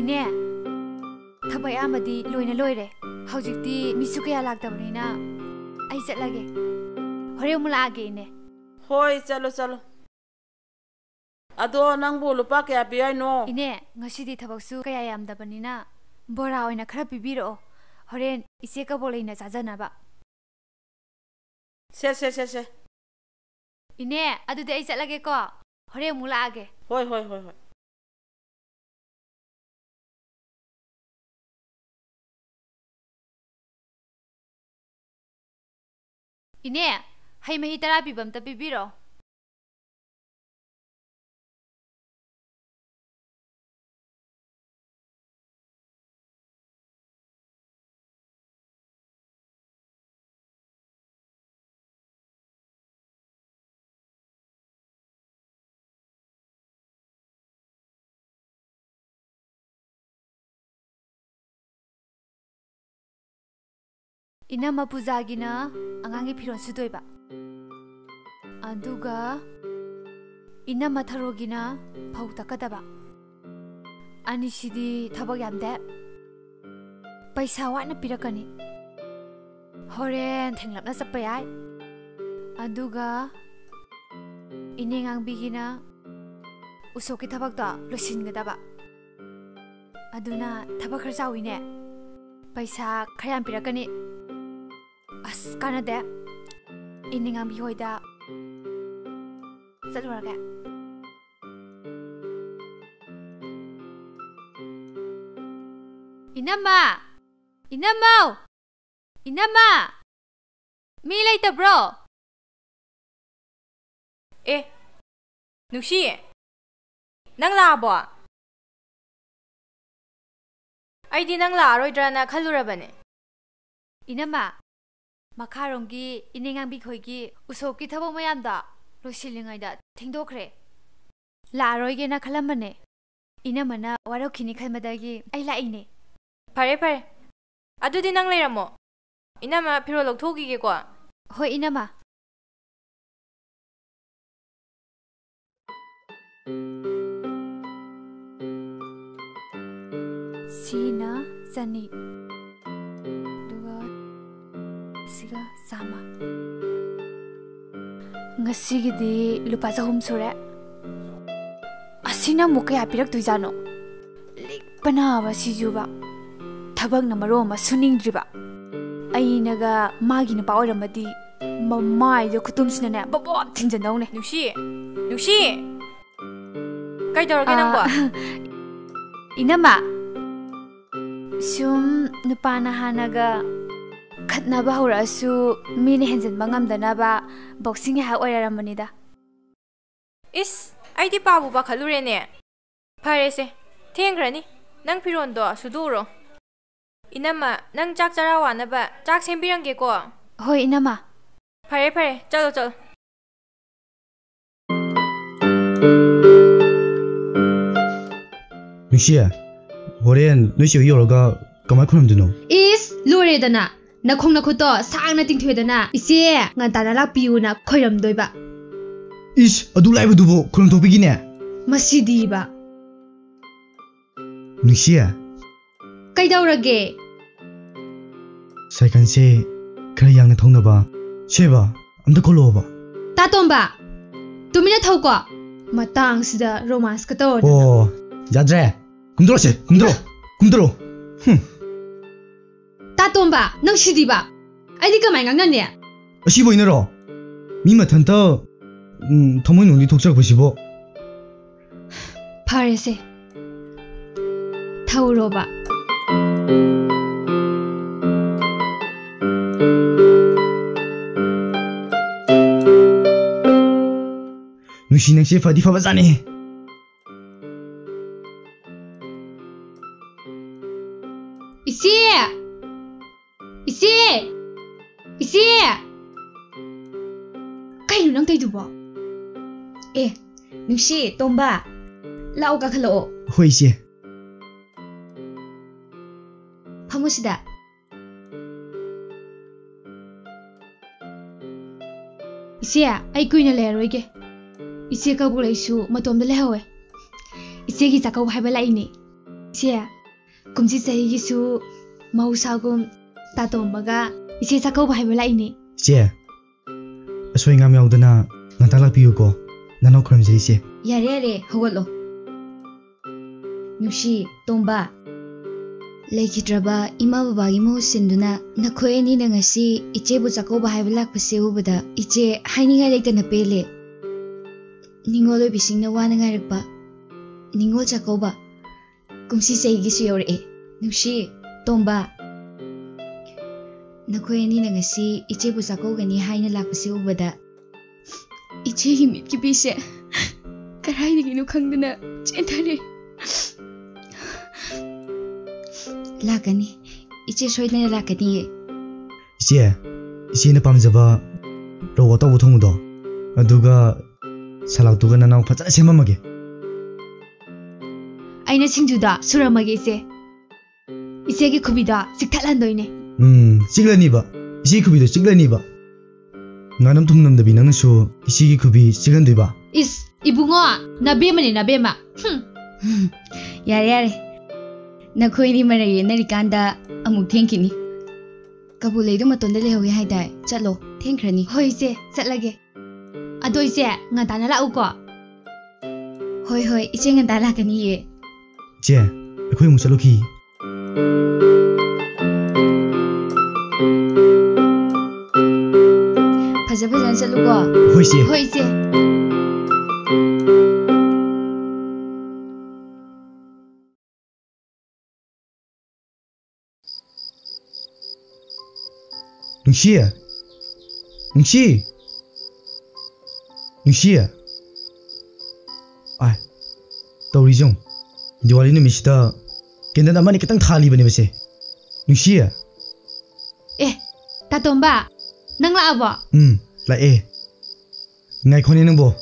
ꯏꯅꯦ, ꯊꯕꯛ ꯑꯌꯥꯝꯕꯗꯤ ꯂꯣꯏꯅ ꯂꯣꯏꯔꯦ꯫ ꯍꯧꯖꯤꯛꯇꯤ ꯃꯤꯁꯨ ꯀꯌꯥ ꯂꯥꯛꯇꯕꯅꯤꯅ ꯑꯩ ꯆꯠꯂꯒꯦ꯫ ꯍꯣꯔꯦꯟ ꯑꯃꯨꯛ ꯂꯥꯛꯑꯒꯦ, ꯏꯅꯦ꯫ ꯍꯣꯏ, ꯆꯠꯂꯣ, ꯆꯠꯂꯣ꯫ ꯑꯗꯣ ꯅꯪꯕꯨ ꯂꯨꯄꯥ ꯀꯌꯥ ꯄꯤꯌꯨ ꯍꯥꯏꯅꯣ? ꯏꯅꯦ, ꯉꯁꯤꯗꯤ ꯊꯕꯛꯁꯨ ꯀꯌꯥ ꯌꯥꯝꯗꯕꯅꯤꯅ ꯕꯣꯔꯥ ꯑꯣꯏꯅ ꯈꯔ ꯄꯤꯕꯤꯔꯛꯑꯣ꯫ ꯍꯣꯔꯦꯟ ꯏꯆꯦ ꯀꯕꯣꯛ ꯂꯩꯅ ꯆꯥꯖꯅꯕ꯫ ꯁꯦ, ꯁꯦ, ꯁꯦ, ꯁꯦ꯫ ꯏꯅꯦ, ꯑꯗꯨꯗꯤ ꯑꯩ ꯆꯠꯂꯒꯦꯀꯣ꯫ ꯍꯣꯔꯦꯟ ꯑꯃꯨꯛ ꯂꯥꯛꯑꯒꯦ꯫ ꯍꯣꯏ, ꯍꯣꯏ, ꯍꯣꯏ, ꯍꯣꯏ꯫ ꯏꯅꯦ, ꯍꯩ ꯃꯍꯤ ꯇꯔꯥ ꯄꯤꯕ ꯑꯝꯇ ꯄꯤꯕꯤꯔꯣ꯫ ꯏꯅꯝꯃ ꯄꯨꯖꯥꯒꯤꯅ ꯑꯉꯥꯡꯒꯤ ꯐꯤꯔꯣꯜ ꯁꯨꯗꯣꯏꯕ, ꯑꯗꯨꯒ ꯏꯅꯝꯃ ꯊꯔꯣꯒꯤꯅ ꯐꯧ ꯇꯛꯀꯗꯕ꯫ ꯑꯅꯤꯁꯤꯗꯤ ꯊꯕꯛ ꯌꯥꯝꯗꯦ, ꯄꯩꯁꯥ ꯋꯥꯠꯅ ꯄꯤꯔꯛꯀꯅꯤ꯫ ꯍꯣꯔꯦꯟ ꯊꯦꯡꯂꯞꯅ ꯆꯠꯄ ꯌꯥꯏ꯫ ꯑꯗꯨꯒ ꯏꯅꯦ ꯉꯥꯡꯕꯤꯒꯤꯅ ꯎꯁꯣꯞꯀꯤ ꯊꯕꯛꯇꯣ ꯂꯣꯏꯁꯤꯟꯒꯗꯕ꯫ ꯑꯗꯨꯅ ꯊꯕꯛ ꯈꯔ ꯆꯥꯎꯋꯤꯅꯦ꯫ ꯄꯩꯁꯥ ꯈꯔ ꯌꯥꯝ ꯄꯤꯔꯛꯀꯅꯤ꯫ ꯑꯁ, ꯀꯥꯟꯅꯗꯦ꯫ ꯏꯅꯦ ꯉꯥꯡꯕꯤ ꯍꯣꯏꯗ ꯆꯠꯂꯨꯔꯒꯦ꯫ ꯏꯅꯝꯃ! ꯏꯅꯝꯃꯧ! ꯏꯅꯝꯃ! ꯃꯤ ꯂꯩꯇꯕ꯭ꯔꯣ? ꯑꯦ, ꯅꯨꯡꯁꯤ, ꯅꯪ ꯂꯥꯛꯑꯕꯣ? ꯑꯩꯗꯤ ꯅꯪ ꯂꯥꯛꯑꯔꯣꯏꯗ꯭ꯔꯅ ꯈꯜꯂꯨꯔꯕꯅꯦ꯫ ꯏꯅꯝꯃ, ꯃꯈꯥꯔꯣꯝꯒꯤ ꯏꯅꯦ ꯉꯥꯡꯕꯤ ꯈꯣꯏꯒꯤ ꯎꯁꯣꯞꯀꯤ ꯊꯕꯛ ꯃꯌꯥꯝꯗꯣ ꯂꯣꯏꯁꯤꯜꯂꯤꯉꯩꯗ ꯊꯦꯡꯗꯣꯛꯈ꯭ꯔꯦ꯫ ꯂꯥꯛꯑꯔꯣꯏꯒꯦꯅ ꯈꯜꯂꯝꯕꯅꯦ꯫ ꯏꯅꯝꯃꯅ ꯋꯥꯔꯧꯈꯤꯅꯤ ꯈꯟꯕꯗꯒꯤ ꯑꯩ ꯂꯥꯛꯏꯅꯦ꯫ ꯐꯔꯦ, ꯐꯔꯦ꯫ ꯑꯗꯨꯗꯤ ꯅꯪ ꯂꯩꯔꯝꯃꯣ꯫ ꯏꯅꯝꯃ, ꯐꯤꯔꯣꯜ ꯂꯧꯊꯣꯛꯈꯤꯒꯦꯀꯣ꯫ ꯍꯣꯏ, ꯏꯅꯝꯃ꯫ ꯁꯤꯅ ꯆꯅꯤ, ꯑꯗꯨꯒ ꯁꯤꯒ ꯆꯥꯝꯃ꯫ ꯉꯁꯤꯒꯤꯗꯤ ꯂꯨꯄꯥ ꯆꯍꯨꯝ ꯁꯨꯔꯦ꯫ ꯑꯁꯤꯅ ꯑꯃꯨꯛ ꯀꯌꯥ ꯄꯤꯔꯛꯇꯣꯏꯖꯥꯠꯅꯣ? ꯂꯤꯛꯄꯅꯕ ꯁꯤꯁꯨꯕ꯫ ꯊꯕꯛꯅ ꯃꯔꯣꯜ ꯑꯃ ꯁꯨꯅꯤꯡꯗ꯭ꯔꯤꯕ꯫ ꯑꯩꯅꯒ ꯃꯥꯒꯤ ꯅꯨꯄꯥ ꯑꯣꯏꯔꯝꯃꯗꯤ ꯃꯃꯥꯏꯗ ꯈꯨꯇꯨꯝꯁꯤꯅꯅꯦ ꯕꯣꯕꯣꯞ ꯊꯤꯟꯖꯟꯗꯧꯅꯦ꯫ ꯅꯨꯡꯁꯤ! ꯅꯨꯡꯁꯤ! ꯀꯩꯗꯧꯔꯒꯦ ꯅꯪꯕꯣ? ꯑꯥ, ꯏꯅꯝꯃ, ꯁꯨꯝ ꯅꯨꯄꯥ ꯅꯍꯥꯅꯒ ꯈꯠꯅꯕ ꯍꯧꯔꯛꯑꯁꯨ ꯃꯤꯅ ꯍꯦꯟꯖꯤꯟꯕ ꯉꯝꯗꯅꯕ ꯕꯣꯛꯁꯤꯡ ꯉꯥꯏꯍꯥꯛ ꯑꯣꯏꯔꯔꯝꯕꯅꯤꯗ꯫ ꯏꯁ, ꯑꯩꯗꯤ ꯄꯥꯕꯨ ꯄꯥꯈꯠꯂꯨꯔꯦꯅꯦ꯫ ꯐꯔꯦꯁꯦ, ꯊꯦꯡꯈ꯭ꯔꯅꯤ꯫ ꯅꯪ ꯐꯤꯔꯣꯟꯗꯣ ꯁꯨꯗꯣꯛꯎꯔꯣ꯫ ꯏꯅꯝꯃ, ꯅꯪ ꯆꯥꯛ ꯆꯔꯥ ꯋꯥꯅꯕ ꯆꯥꯛ ꯁꯦꯝꯕꯤꯔꯝꯒꯦꯀꯣ꯫ ꯍꯣꯏ, ꯏꯅꯝꯃ꯫ ꯐꯔꯦ, ꯐꯔꯦ, ꯆꯠꯂꯣ, ꯆꯠꯂꯣ꯫ ꯅꯨꯡꯁꯤ, ꯍꯣꯔꯦꯟ ꯅꯣꯏ ꯆꯦ ꯍꯣꯏ ꯌꯧꯔꯒ ꯀꯃꯥꯏ ꯈꯨꯔꯨꯝꯗꯣꯏꯅꯣ? ꯏꯁ, ꯂꯣꯏꯔꯦꯗꯅ꯫ ꯅꯈꯣꯡ ꯅꯈꯨꯠꯇꯣ ꯁꯥꯡꯅ ꯇꯤꯡꯊꯣꯛꯑꯦꯗꯅ, "ꯏꯆꯦ, ꯉꯟꯇꯥꯅ ꯂꯥꯛꯄꯤꯌꯨꯅ" ꯈꯣꯏꯔꯝꯗꯣꯏꯕ꯫ ꯏꯁ, ꯑꯗꯨ ꯂꯥꯏꯕꯗꯨꯕꯨ ꯈꯨꯔꯨꯝ ꯊꯣꯛꯄꯤꯒꯤꯅꯦ? ꯃꯁꯤꯗꯤꯕ꯫ ꯅꯨꯡꯁꯤ꯫ ꯀꯩꯗꯧꯔꯒꯦ? ꯁꯥꯏꯀꯜꯁꯦ ꯈꯔ ꯌꯥꯡꯅ ꯊꯧꯅꯕ꯫ ꯁꯦꯕ, ꯑꯝꯇ ꯈꯣꯂꯛꯑꯣꯕ꯫ ꯇꯥꯇꯣꯝꯕ, ꯇꯨꯃꯤꯟꯅ ꯊꯧꯀꯣ꯫ ꯃꯇꯥꯡꯁꯤꯗ ꯔꯣꯃꯥꯟꯁꯀ ꯇꯧꯔꯗꯅ꯫ ꯑꯣ, ꯌꯥꯗ꯭ꯔꯦ꯫ ꯀꯨꯝꯊꯔꯛꯑꯣꯁꯦ, ꯀꯨꯝꯊꯔꯛꯑꯣ, ꯀꯨꯝꯊꯔꯛꯑꯣ꯫ ꯍꯨꯝ꯫ ꯇꯥꯇꯣꯝꯕ, ꯅꯪ ꯁꯤꯗꯤꯕ꯫ ꯑꯩꯗꯤ ꯀꯃꯥꯏ ꯉꯥꯡꯅꯅꯤ? ꯑꯁꯤꯕꯨ ꯑꯩꯅꯔꯣ? ꯃꯤ ꯃꯊꯟꯇ, ꯎꯝ, ꯊꯃꯣꯏꯅꯨꯡꯗꯤ ꯊꯣꯛꯆꯔꯛꯄꯁꯤꯕꯣ꯫ ꯐꯔꯦꯁꯦ꯫ ꯊꯧꯔꯣꯕ꯫ ꯅꯨꯡꯁꯤ, ꯅꯪꯁꯦ ꯐꯗꯤ ꯐꯕꯖꯥꯠꯅꯤ꯫ ꯏꯆꯦ! ꯏꯆꯦ! ꯏꯆꯦ! ꯀꯩꯅꯣ ꯅꯪ ꯇꯧꯏꯗꯨꯕꯣ? ꯑꯦ, ꯅꯨꯡꯁꯤ, ꯇꯣꯝꯕ, ꯂꯥꯛꯑꯣ, ꯀꯥꯈꯠꯂꯛꯑꯣ꯫ ꯍꯣꯏ, ꯏꯆꯦ꯫ ꯐꯝꯃꯨ ꯁꯤꯗ꯫ ꯏꯆꯦ, ꯑꯩ ꯀꯨꯏꯅ ꯂꯩꯔꯔꯣꯏꯒꯦ꯫ ꯏꯆꯦ ꯀꯕꯣꯛ ꯂꯩꯁꯨ ꯃꯇꯣꯝꯗ ꯂꯩꯍꯧꯋꯦ꯫ ꯏꯆꯦꯒꯤ ꯆꯥꯛꯀꯧꯕ ꯍꯥꯏꯕ ꯂꯥꯛꯏꯅꯦ꯫ ꯏꯆꯦ, ꯀꯨꯝꯁꯤ ꯆꯍꯤꯒꯤꯁꯨ ꯃꯍꯧꯁꯥꯒꯨꯝ ꯇꯥꯇꯣꯝꯕꯒ ꯏꯆꯦ ꯆꯥꯛꯀꯧꯕ ꯍꯥꯏꯕ ꯂꯥꯛꯏꯅꯦ꯫ ꯏꯆꯦ, ꯑꯁꯣꯏ ꯑꯉꯥꯝ ꯌꯥꯎꯗꯅ ꯉꯟꯇꯥ ꯂꯥꯛꯄꯤꯌꯨꯀꯣ꯫ ꯅꯅꯥꯎ ꯈꯨꯔꯨꯝꯖꯔꯤꯁꯦ꯫ ꯌꯥꯔꯦ, ꯌꯥꯔꯦ, ꯍꯧꯒꯠꯂꯣ꯫ ꯅꯨꯡꯁꯤ, ꯇꯣꯝꯕ, ꯂꯩꯈꯤꯗ꯭ꯔꯕ ꯏꯃꯥ ꯕꯕꯥꯒꯤ ꯃꯍꯨꯠ ꯁꯤꯟꯗꯨꯅ ꯅꯈꯣꯏ ꯑꯅꯤꯅ ꯉꯁꯤ ꯏꯆꯦꯕꯨ ꯆꯥꯛꯀꯧꯕ ꯍꯥꯏꯕ ꯂꯥꯛꯄꯁꯦ ꯎꯕꯗ ꯏꯆꯦ ꯍꯥꯏꯅꯤꯡꯉꯥꯏ ꯂꯩꯇꯅ ꯄꯦꯜꯂꯦ꯫ ꯅꯤꯉꯣꯜ ꯑꯣꯏꯕꯤꯁꯤꯡꯅ ꯋꯥꯅ ꯉꯥꯏꯔꯛꯄ ꯅꯤꯉꯣꯜ ꯆꯥꯛꯀꯧꯕ ꯀꯨꯝꯁꯤ ꯆꯍꯤꯒꯤꯁꯨ ꯌꯧꯔꯛꯑꯦ꯫ ꯅꯨꯡꯁꯤ, ꯇꯣꯝꯕ, ꯅꯈꯣꯏ ꯑꯅꯤꯅ ꯉꯁꯤ ꯏꯆꯦꯕꯨ ꯆꯥꯛꯀꯧꯒꯅꯤ ꯍꯥꯏꯅ ꯂꯥꯛꯄꯁꯤ ꯎꯕꯗ ꯏꯆꯦꯒꯤ ꯃꯤꯠꯀꯤ ꯄꯤꯁꯦ ꯀꯗꯥꯏꯗꯒꯤꯅꯣ ꯈꯪꯗꯅ ꯆꯦꯟꯊꯔꯦ꯫ ꯂꯥꯛꯀꯅꯤ, ꯏꯆꯦ ꯁꯣꯏꯗꯅ ꯂꯥꯛꯀꯅꯤꯌꯦ꯫ ꯏꯆꯦ, ꯏꯆꯦꯅ ꯄꯥꯝꯖꯕ ꯔꯧ ꯑꯇꯥꯎꯕ ꯊꯣꯡꯕꯗꯣ, ꯑꯗꯨꯒ ꯁꯂꯥꯠꯇꯨꯒ ꯅꯅꯥꯎ ꯐꯖꯅ ꯁꯦꯝꯃꯝꯃꯒꯦ꯫ ꯑꯩꯅ ꯁꯤꯡꯖꯨꯗꯣ ꯁꯨꯔꯝꯃꯒꯦ ꯏꯆꯦ꯫ ꯏꯆꯦꯒꯤ ꯈꯨꯕꯤꯗꯣ ꯆꯤꯛꯊꯠꯍꯟꯗꯣꯏꯅꯦ꯫ ꯎꯝ, ꯆꯤꯛꯂꯅꯤꯕ꯫ ꯏꯆꯦꯒꯤ ꯈꯨꯕꯤꯗꯣ ꯆꯤꯛꯂꯅꯤꯕ꯫ ꯉꯥꯅꯝ ꯊꯨꯝꯅꯝꯗꯕꯤ ꯅꯪꯅꯁꯨ ꯏꯆꯦꯒꯤ ꯈꯨꯕꯤ ꯆꯤꯛꯍꯟꯗꯣꯏꯕ? ꯏꯁ, ꯏꯕꯨꯡꯉꯣ, ꯅꯕꯦꯝꯃꯅꯦ, ꯅꯕꯦꯝꯃ꯫ ꯍꯨꯝ꯫ ꯌꯥꯔꯦ, ꯌꯥꯔꯦ꯫ ꯅꯈꯣꯏꯅꯤ ꯃꯔꯩ ꯌꯦꯠꯅꯔꯤꯀꯥꯟꯗ ꯑꯃꯨꯛ ꯊꯦꯡꯈꯤꯅꯤ꯫ ꯀꯕꯣꯛ ꯂꯩꯗꯣ ꯃꯇꯣꯟꯗ ꯂꯩꯍꯧꯋꯦ ꯍꯥꯏꯗꯥꯏ? ꯆꯠꯂꯣ, ꯊꯦꯡꯈ꯭ꯔꯅꯤ꯫ ꯍꯣꯏ, ꯏꯆꯦ, ꯆꯠꯂꯒꯦ꯫ ꯑꯗꯣ ꯏꯆꯦ, ꯉꯟꯇꯥꯅ ꯂꯥꯛꯎꯀꯣ꯫ ꯍꯣꯏ, ꯍꯣꯏ, ꯏꯆꯦ ꯉꯟꯇꯥ ꯂꯥꯛꯀꯅꯤꯌꯦ꯫ ꯏꯆꯦ, ꯑꯩꯈꯣꯏ ꯑꯃꯨꯛ ꯆꯠꯂꯨꯈꯤ꯫ ꯐꯖ ꯐꯖꯅ ꯆꯠꯂꯨꯀꯣ꯫ ꯍꯣꯏ, ꯏꯆꯦ꯫ ꯍꯣꯏ, ꯏꯆꯦ꯫ ꯅꯨꯡꯁꯤ! ꯅꯨꯡꯁꯤ! ꯅꯨꯡꯁꯤ! ꯑꯥꯏ, ꯇꯧꯔꯤꯁꯦ ꯌꯦꯡꯉꯨ꯫ ꯗꯤꯋꯥꯂꯤ ꯅꯨꯃꯤꯠꯁꯤꯗ candle ꯑꯃꯅꯤ ꯈꯛꯇꯪ ꯊꯥꯜꯂꯤꯕꯅꯦꯕꯁꯦ꯫ ꯅꯨꯡꯁꯤ! ꯑꯦ, ꯇꯥꯇꯣꯝꯕ, ꯅꯪ ꯂꯥꯛꯑꯕꯣ? ꯎꯝ, ꯂꯥꯛꯑꯦ꯫ ꯉꯥꯏꯈꯣꯅꯦ ꯅꯪꯕꯣ꯫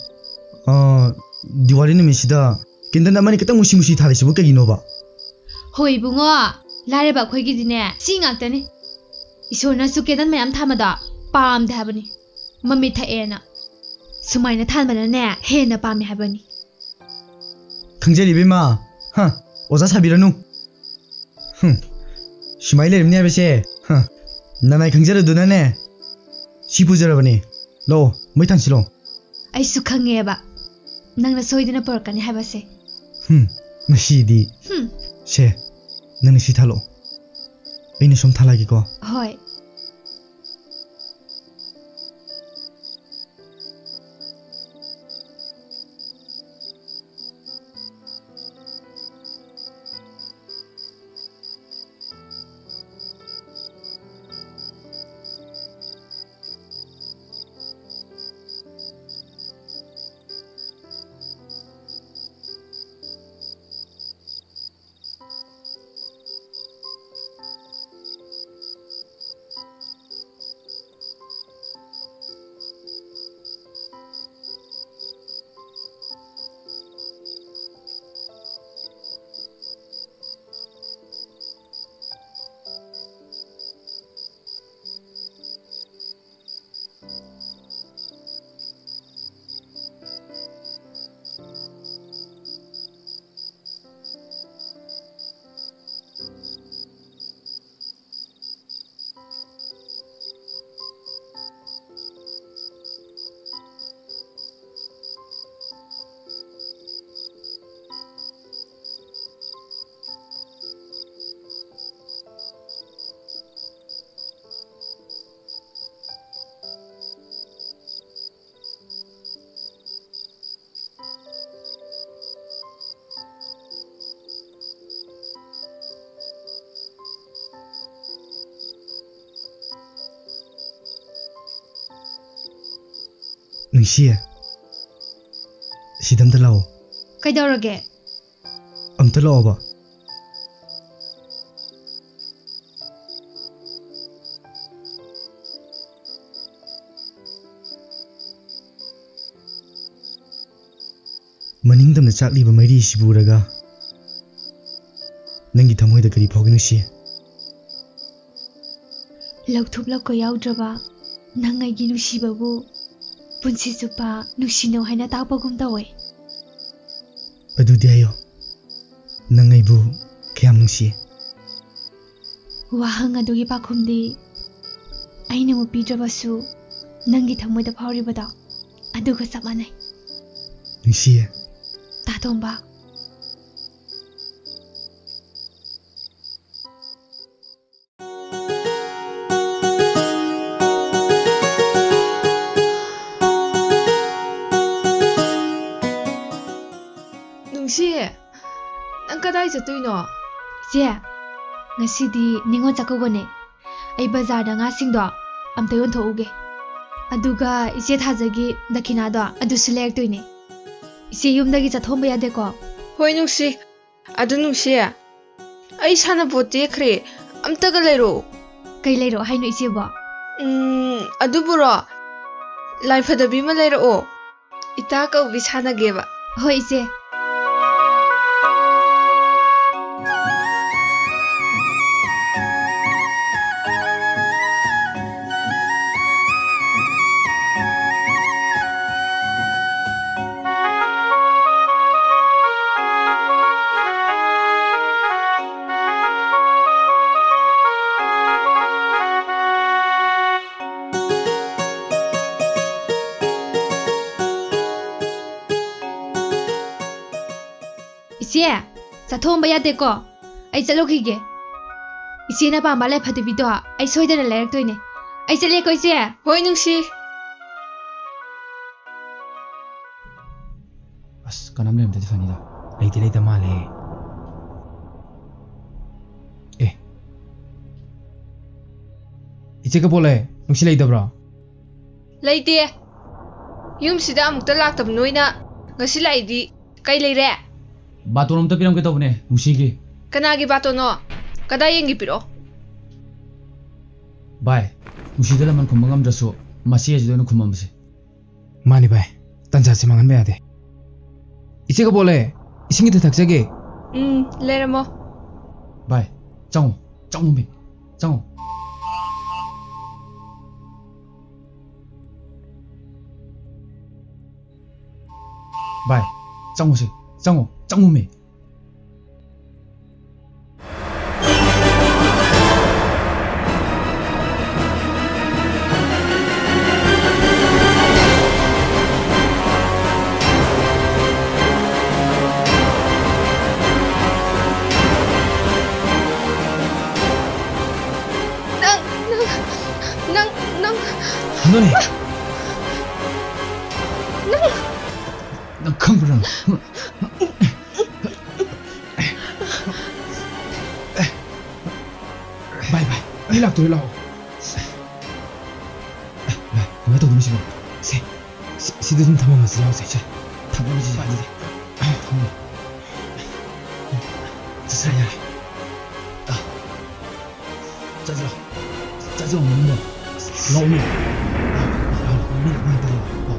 ꯑꯥ, ꯗꯤꯋꯥꯂꯤ ꯅꯨꯃꯤꯠꯁꯤꯗ candle ꯑꯃꯅꯤ ꯈꯛꯇꯪ ꯃꯨꯁꯤ ꯃꯨꯁꯤ ꯊꯥꯜꯂꯤꯁꯤꯕꯨ ꯀꯩꯒꯤꯅꯣꯕ? ꯍꯣꯏ ꯏꯕꯨꯡꯉꯣ, ꯂꯥꯏꯔꯕ ꯑꯩꯈꯣꯏꯒꯤꯗꯤꯅꯦ ꯁꯤ ꯉꯥꯛꯇꯅꯤ꯫ ꯏꯁꯣꯔꯅꯁꯨ candle ꯃꯌꯥꯝ ꯊꯥꯟꯕꯗꯣ ꯄꯥꯝꯗꯦ ꯍꯥꯏꯕꯅꯤ, ꯃꯃꯤꯠ ꯊꯛꯑꯦꯅ꯫ ꯁꯨꯃꯥꯏꯅ ꯊꯥꯟꯕꯅꯅꯦ ꯍꯦꯟꯅ ꯄꯥꯝꯃꯦ ꯍꯥꯏꯕꯅꯤ꯫ ꯈꯪꯖꯔꯤ ꯏꯕꯦꯝꯃ꯫ ꯍ, ꯑꯣꯖꯥ ꯁꯥꯕꯤꯔꯅꯨ꯫ ꯍꯨꯝ, ꯁꯨꯃꯥꯏꯅ ꯂꯩꯔꯝꯅꯤ ꯍꯥꯏꯕꯁꯦ꯫ ꯍ, ꯅꯅꯥꯏ ꯈꯪꯖꯔꯗꯨꯅꯅꯦ ꯁꯤ ꯄꯨꯖꯔꯕꯅꯤ꯫ ꯂꯥꯛꯑꯣ, ꯃꯩ ꯊꯥꯟꯁꯤ ꯂꯥꯛꯑꯣ꯫ ꯑꯩꯁꯨ ꯈꯪꯉꯦꯕ ꯅꯪꯅ ꯁꯣꯏꯗꯅ ꯄꯨꯔꯛꯀꯅꯤ ꯍꯥꯏꯕꯁꯦ꯫ ꯍꯨꯝ, ꯃꯁꯤꯗꯤ꯫ ꯍꯨꯝ꯫ ꯁꯦ, ꯅꯪꯅ ꯁꯤ ꯊꯥꯜꯂꯛꯑꯣ, ꯑꯩꯅ ꯁꯨꯝ ꯊꯥꯜꯂꯛꯑꯒꯦꯀꯣ꯫ ꯍꯣꯏ꯫ ꯅꯨꯡꯁꯤ, ꯁꯤꯗ ꯑꯝꯇ ꯂꯥꯛꯑꯣ꯫ ꯀꯩꯗꯧꯔꯒꯦ? ꯑꯝꯇ ꯂꯥꯛꯑꯣꯕ꯫ ꯃꯅꯤꯡ ꯇꯝꯅ ꯆꯥꯛꯂꯤꯕ ꯃꯩꯔꯤꯁꯤꯕꯨ ꯎꯔꯒ ꯅꯪꯒꯤ ꯊꯃꯣꯏꯗ ꯀꯔꯤ ꯐꯥꯎꯒꯦ, ꯅꯨꯡꯁꯤ? ꯂꯧꯊꯣꯛꯂꯛꯄ ꯌꯥꯎꯗ꯭ꯔꯕ ꯅꯪ ꯑꯩꯒꯤ ꯅꯨꯡꯁꯤꯕꯕꯨ ꯄꯨꯟꯁꯤ ꯆꯨꯞꯄ ꯅꯨꯡꯁꯤꯅꯧ ꯍꯥꯏꯅ ꯇꯥꯛꯄꯒꯨꯝ ꯇꯧꯋꯦ꯫ ꯑꯗꯨꯗꯤ ꯍꯥꯏꯌꯣ, ꯅꯪ ꯑꯩꯕꯨ ꯀꯌꯥꯝ ꯅꯨꯡꯁꯤ? ꯋꯥꯍꯪ ꯑꯗꯨꯒꯤ ꯄꯥꯎꯈꯨꯝꯗꯤ ꯑꯩꯅ ꯑꯃꯨꯛ ꯄꯤꯗ꯭ꯔꯕꯁꯨ, ꯅꯪꯒꯤ ꯊꯃꯣꯏꯗ ꯐꯥꯎꯔꯤꯕꯗꯣ ꯑꯗꯨꯒ ꯆꯞ ꯃꯥꯟꯅꯩ꯫ ꯅꯨꯡꯁꯤ꯫ ꯇꯥꯇꯣꯝꯕ꯫ ꯅꯨꯡꯁꯤ, ꯅꯪ ꯀꯗꯥꯏ ꯆꯠꯇꯣꯏꯅꯣ? ꯏꯆꯦ, ꯉꯁꯤꯗꯤ ꯅꯤꯉꯣꯜ ꯆꯥꯛꯀꯧꯕꯅꯦ꯫ ꯑꯩ ꯕꯖꯥꯔꯗ ꯉꯥꯁꯤꯡꯗꯣ ꯑꯝꯇ ꯌꯣꯟꯊꯣꯛꯎꯒꯦ꯫ ꯑꯗꯨꯒ ꯏꯆꯦ ꯊꯥꯖꯒꯤ ꯗꯈꯤꯅꯥꯗꯣ ꯑꯗꯨꯁꯨ ꯂꯩꯔꯛꯇꯣꯏꯅꯦ꯫ ꯏꯆꯦ ꯌꯨꯝꯗꯒꯤ ꯆꯠꯊꯣꯛꯍꯟꯕ ꯌꯥꯗꯦꯀꯣ? ꯍꯣꯏ ꯅꯨꯡꯁꯤ꯫ ꯑꯗꯨ ꯅꯨꯡꯁꯤ, ꯑꯩ ꯁꯥꯟꯅꯄꯣꯠ ꯇꯦꯛꯈ꯭ꯔꯦ, ꯑꯝꯇꯒ ꯂꯩꯔꯛꯑꯣ꯫ ꯀꯩ ꯂꯩꯔꯛꯑꯣ ꯍꯥꯏꯅꯣ ꯏꯆꯦꯕꯣ? ꯎꯝ, ꯑꯗꯨꯕꯨꯔꯣ, ꯂꯥꯏꯐꯗꯕꯤ ꯑꯃ ꯂꯩꯔꯛꯑꯣ꯫ ꯏꯇꯥ ꯀꯧꯕꯤ ꯁꯥꯟꯅꯒꯦꯕ꯫ ꯍꯣꯏ ꯏꯆꯦ꯫ ꯏꯆꯦ, ꯆꯠꯊꯣꯛꯑꯝꯕ ꯌꯥꯗꯦꯀꯣ꯫ ꯑꯩ ꯆꯠꯂꯨꯈꯤꯒꯦ꯫ ꯏꯆꯦꯅ ꯄꯥꯝꯕ ꯂꯥꯏꯐꯗꯕꯤꯗꯣ ꯑꯩ ꯁꯣꯏꯗꯅ ꯂꯩꯔꯛꯇꯣꯏꯅꯦ꯫ ꯑꯩ ꯆꯠꯂꯦꯀꯣ ꯏꯆꯦ꯫ ꯍꯣꯏ ꯅꯨꯡꯁꯤ꯫ ꯑꯁ, ꯀꯅꯥꯝ ꯂꯩꯔꯝꯗ꯭ꯔꯗꯤ ꯐꯅꯤꯗ꯫ ꯂꯩꯇꯤ ꯂꯩꯇ ꯃꯥꯜꯂꯦ꯫ ꯑꯦ꯫ ꯏꯆꯦ ꯀꯕꯣꯜꯂꯩ, ꯅꯨꯡꯁꯤ ꯂꯩꯇꯕ꯭ꯔꯣ? ꯂꯩꯇꯦ꯫ ꯌꯨꯝꯁꯤꯗ ꯑꯃꯨꯛꯇ ꯂꯥꯛꯇꯕ ꯅꯣꯏꯅ ꯉꯁꯤ ꯂꯥꯛꯏꯗꯤ ꯀꯩ ꯂꯩꯔꯦ? ꯕꯥꯇꯣꯟ ꯑꯝꯇ ꯄꯤꯔꯝꯒꯦ ꯇꯧꯕꯅꯦ, ꯅꯨꯡꯁꯤꯒꯤ꯫ ꯀꯅꯥꯒꯤ ꯕꯥꯇꯣꯟꯅꯣ? ꯀꯗꯥꯏ ꯌꯦꯡꯒꯦ, ꯄꯤꯔꯛꯑꯣ꯫ ꯚꯥꯏ, ꯅꯨꯡꯁꯤꯗ ꯂꯃꯟ ꯈꯨꯝꯕ ꯉꯝꯗ꯭ꯔꯁꯨ ꯃꯆꯦ ꯑꯁꯤꯗ ꯑꯣꯏꯅ ꯈꯨꯝꯃꯝꯕꯁꯦ꯫ ꯃꯥꯅꯤ ꯚꯥꯏ, ꯇꯟꯖꯥꯁꯦ ꯃꯥꯡꯍꯟꯕ ꯌꯥꯗꯦ꯫ ꯏꯆꯦ ꯀꯕꯣꯜꯂꯦ, ꯏꯁꯤꯡ ꯈꯤꯇ ꯊꯛꯆꯒꯦ꯫ ꯎꯝ, ꯂꯩꯔꯝꯃꯣ꯫ ꯚꯥꯏ, ꯆꯪꯉꯣ, ꯆꯪꯉꯣꯃꯤ, ꯆꯪꯉꯣ꯫ ꯚꯥꯏ, ꯆꯪꯉꯨꯁꯦ, ꯆꯪꯉꯣ, ꯆꯪꯉꯣꯃꯤ꯫ ꯅꯪ, ꯅꯪ, ꯅꯪ, ꯅꯪ꯫ ꯍꯟꯗꯣꯅꯦ꯫ ꯅꯪ꯫ ꯅꯪ ꯈꯪꯕ꯭ꯔꯥ? ꯚꯥꯏ, ꯚꯥꯏ, ꯃꯤ ꯂꯥꯛꯇꯣꯔꯦ, ꯂꯥꯛꯑꯣ꯫ ꯚꯥꯏ, ꯀꯃꯥꯏꯅ ꯇꯧꯗꯣꯏꯅꯣ ꯁꯤꯕꯣ? ꯁꯦ, ꯁꯤ-, ꯁꯤꯗ ꯑꯗꯨꯝ ꯊꯝꯃꯝꯃꯁꯤ, ꯂꯥꯛꯑꯣꯁꯦ, ꯁꯦ꯫ ꯊꯝꯃꯝꯃꯁꯤ, ꯁꯦ, ꯑꯗꯨꯗꯤ꯫ ꯊꯝꯃꯣ꯫ ꯆꯠꯁꯦ, ꯌꯥꯔꯦ꯫ ꯆꯠꯂꯣ꯫ ꯆꯠꯂꯣ, ꯃꯅꯨꯡꯗ꯫ ꯂꯥꯛꯑꯣꯅꯦ꯫ ꯃꯤ ꯂꯥꯛꯄ ꯇꯥꯏ꯫ ꯂꯥꯛꯑꯣ꯫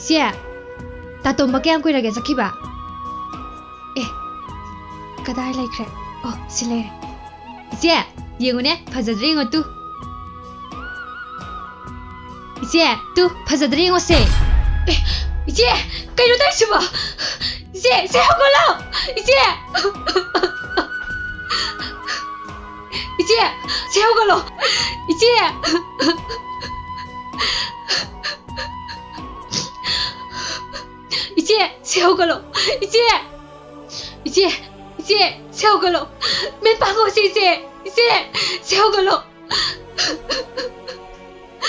ꯏꯆꯦ, ꯇꯥꯇꯣꯝꯕ ꯀꯌꯥꯝ ꯀꯨꯏꯔꯒꯦ ꯆꯠꯈꯤꯕ? ꯑꯦ, ꯀꯗꯥꯏ ꯂꯩꯈ꯭ꯔꯦ? ꯑꯣ, ꯁꯤ ꯂꯩꯔꯦ꯫ ꯏꯆꯦ, ꯌꯦꯡꯉꯨꯅꯦ, ꯐꯖꯗ꯭ꯔꯥ ꯌꯦꯡꯉꯣ ꯇꯨ꯫ ꯏꯆꯦ, ꯇꯨ, ꯐꯖꯗ꯭ꯔꯥ ꯌꯦꯡꯉꯣꯁꯦ꯫ ꯑꯦ, ꯏꯆꯦ, ꯀꯩꯅꯣ ꯇꯧꯔꯤꯁꯤꯕꯣ? ꯏꯆꯦ, ꯏꯆꯦ, ꯍꯧꯒꯠꯂꯣ! ꯏꯆꯦ! ꯏꯆꯦ, ꯏꯆꯦ, ꯍꯧꯒꯠꯂꯣ! ꯏꯆꯦ! ꯍꯧꯒꯠꯂꯣ꯫ ꯏꯆꯦ! ꯏꯆꯦ! ꯏꯆꯦ! ꯁꯦ ꯍꯧꯒꯠꯂꯣ꯫ ꯃꯤꯠ ꯄꯥꯡꯉꯣ ꯁꯦ ꯏꯆꯦ! ꯏꯆꯦ! ꯁꯦ ꯍꯧꯒꯠꯂꯣ꯫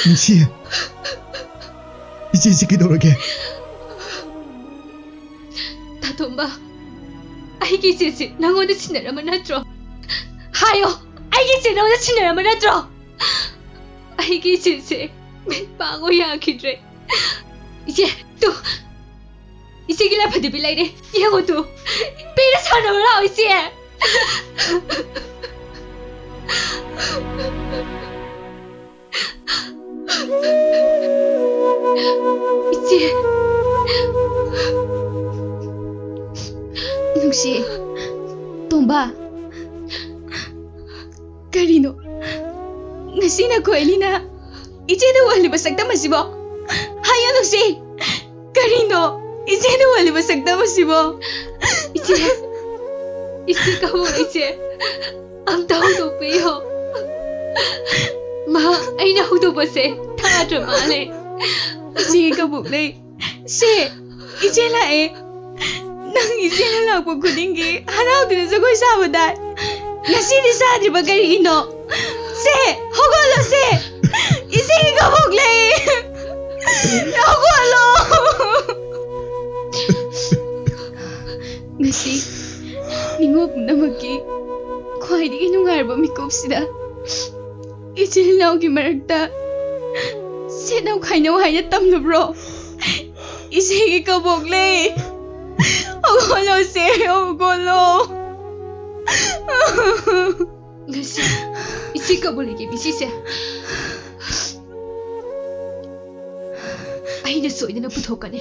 ꯅꯨꯡꯁꯤ꯫ ꯏꯆꯦꯁꯤ ꯀꯩꯗꯧꯔꯒꯦ? ꯇꯥꯇꯣꯝꯕ, ꯑꯩꯒꯤ ꯏꯆꯦꯁꯤ ꯅꯪꯉꯣꯟꯗ ꯁꯤꯟꯅꯔꯝꯕ ꯅꯠꯇ꯭ꯔꯣ? ꯍꯥꯏꯌꯣ, ꯑꯩꯒꯤ ꯏꯆꯦ ꯅꯪꯉꯣꯟꯗ ꯁꯤꯟꯅꯔꯝꯕ ꯅꯠꯇ꯭ꯔꯣ? ꯑꯩꯒꯤ ꯏꯆꯦꯁꯦ ꯃꯤꯠ ꯄꯥꯡꯉꯣ ꯌꯥꯈꯤꯗ꯭ꯔꯦ꯫ ꯏꯆꯦ, ꯇꯨ, ꯏꯆꯦꯒꯤ ꯂꯥꯏꯐꯗꯨꯕꯤ ꯂꯩꯔꯦ꯫ ꯌꯦꯡꯉꯣ ꯇꯨ, ꯄꯦꯔꯦ ꯁꯥꯟꯅꯕ ꯂꯥꯛꯑꯣ ꯏꯆꯦ꯫ ꯏꯆꯦ꯫ ꯅꯨꯡꯁꯤ꯫ ꯇꯣꯝꯕ꯫ ꯀꯔꯤꯅꯣ? ꯉꯁꯤ ꯅꯈꯣꯏ ꯑꯅꯤꯅ ꯏꯆꯦꯗ ꯎꯍꯜꯂꯤꯕ ꯁꯛꯇꯝ ꯑꯁꯤꯕꯣ? ꯍꯥꯏꯌꯨ ꯅꯨꯡꯁꯤ꯫ ꯀꯔꯤꯅꯣ? ꯏꯆꯦꯗ ꯎꯍꯜꯂꯤꯕ ꯁꯛꯇꯝ ꯑꯁꯤꯕꯣ? ꯏꯆꯦ꯫ ꯏꯆꯦ ꯀꯧ ꯏꯆꯦ꯫ ꯑꯝꯇ ꯍꯧꯗꯣꯛꯄꯤꯌꯣ꯫ ꯃꯥ ꯑꯩꯅ ꯍꯧꯗꯣꯛꯄꯁꯦ ꯊꯥꯗ꯭ꯔ ꯃꯥꯜꯂꯦ꯫ ꯏꯆꯦꯒꯤ ꯀꯕꯣꯛ ꯂꯩ꯫ ꯁꯦ, ꯏꯆꯦ ꯂꯥꯛꯑꯦ꯫ ꯅꯪ ꯏꯆꯦꯅ ꯂꯥꯛꯄ ꯈꯨꯗꯤꯡꯒꯤ ꯍꯔꯥꯎꯗꯨꯅ ꯖꯒꯣꯏ ꯁꯥꯕ ꯇꯥꯏ꯫ ꯉꯁꯤꯗꯤ ꯁꯥꯗ꯭ꯔꯤꯕ ꯀꯔꯤꯒꯤꯅꯣ? ꯁꯦ, ꯍꯧꯒꯠꯂꯣ ꯁꯦ꯫ ꯏꯆꯦꯒꯤ ꯀꯕꯣꯛ ꯂꯩ꯫ ꯍꯧꯒꯠꯂꯣ꯫ ꯉꯁꯤ ꯅꯤꯉꯣꯜ ꯄꯨꯝꯅꯃꯛꯀꯤ ꯈ꯭ꯋꯥꯏꯗꯒꯤ ꯅꯨꯡꯉꯥꯏꯔꯕ ꯃꯤꯀꯨꯞꯁꯤꯗ ꯏꯆꯤꯜ ꯏꯅꯥꯎꯒꯤ ꯃꯔꯛꯇ ꯁꯦꯠꯅꯧ ꯈꯥꯏꯅꯧ ꯍꯥꯏꯅ ꯇꯝꯂꯕ꯭ꯔꯣ? ꯏꯆꯦꯒꯤ ꯀꯕꯣꯛ ꯂꯩ꯫ ꯍꯧꯒꯠꯂꯣ ꯁꯦ, ꯍꯧꯒꯠꯂꯣ꯫ ꯉꯁꯤ ꯏꯆꯦ ꯀꯕꯣꯛ ꯂꯩꯒꯤ ꯃꯤꯁꯤꯁꯦ ꯑꯩꯅ ꯁꯣꯏꯗꯅ ꯄꯨꯊꯣꯛꯀꯅꯤ꯫